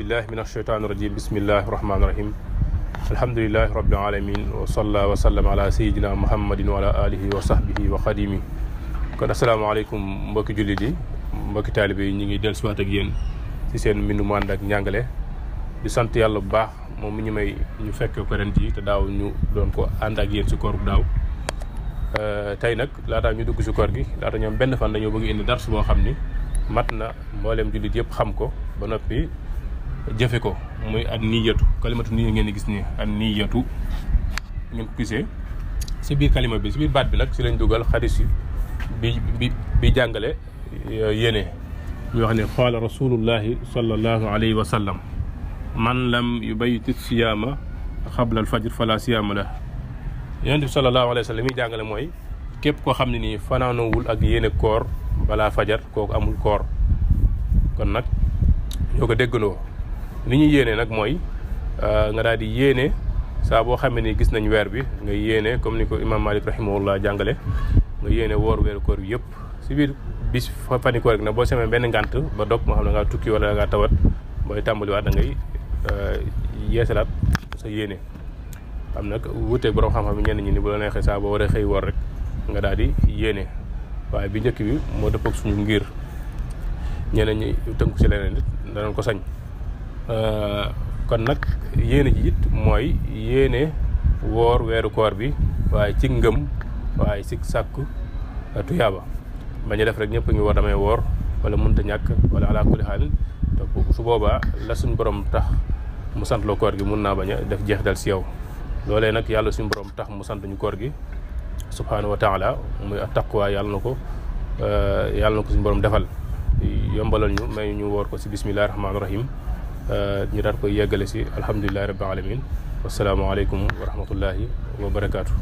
billahi min asheytaani irajim bismillahi rahmaani rahim alhamdulilahi rabbil alamin wa salla wa sallam ala sayidina muhammadin wa ala alihi wa sahbihi wa xadimi. kon asalaamaaleykum mbokki jullit yi mbokki taalibe yi ñu ngi dellusiwaat ak yéen ci seen mbindu mu ànd ak njàngale di sant yàlla bu baax moom mi ñu may ñu fekk ko ren ji te daaw ñu doon ko ànd ak yéen ci koor bu daaw. tey nag laataa ñu dugg ci koor gi laata ñoom benn fan dañoo bëgg indi dars boo xam ni mat na mbooleem jullit yëpp xam ko ba noppi jëfe ko muy an niyatu kalimatu nii ngeen di gis nii an niyatu ngeen ko gisee ci biir kalima bi ci biir baat bi nag ci lañ dugal xadis bi jàngale yéene ñu wax ne qaala rasulullahi sallallahu alayhi wa sallam man lam yubayti siyaama xabla al fajr fala siyaama la. yonent bi sallallahu alayhi wa sallam yi jàngale mooy képp koo xam ne nii fanaanoowul ak yéene koor balaa fajar kooku amul koor. kon nag ñoo ko déggandoo li ñuy yéene nag mooy nga daal di yéene saa boo xamee ni gis nañ weer bi nga yéene comme ni ko imam Malik rahimahullah jàngale nga yéene woor weeru koor bi yëpp si biir bis fani koor gi nag boo semee benn ngànt ba dog moo xam ne ngaa tukki wala ngaa tawat booy tàmbaliwaat da ngay yeesalaat sa yéene. am nag wuuteeg borom xam-xam yi ñenn ñi ni bu la neexee saa boo waree xëy woor rek nga daal di yéene waaye bi njëkk bi moo dëppoo ak suñu ngir ñeneen ñi tënku ci leneen nit danañ ko sañ. kon nag yéene ji it mooy yéene woor weeru koor bi waaye ci ngëm waaye ci sàkku tuyaaba bañ a def rek ñëpp ngi war damay woor wala mënta ñàkk wala ala kulli xaal su boobaa la suñ borom tax mu sant loo koor gi mun naa bañ a def jeexital ci yow. loolee nag yàlla suñu borom tax mu sant ñu koor gi subhaanahu wa taala muy taqwa yàlla na ko suñu borom defal yombalal ñu may ñu woor ko ci bismillahi rahmaani rahim ñu daal koy yeggale ci alhamdulillahi rabbil alamin wassalaamu aleykum wa rahmatullahi wa barakaatu.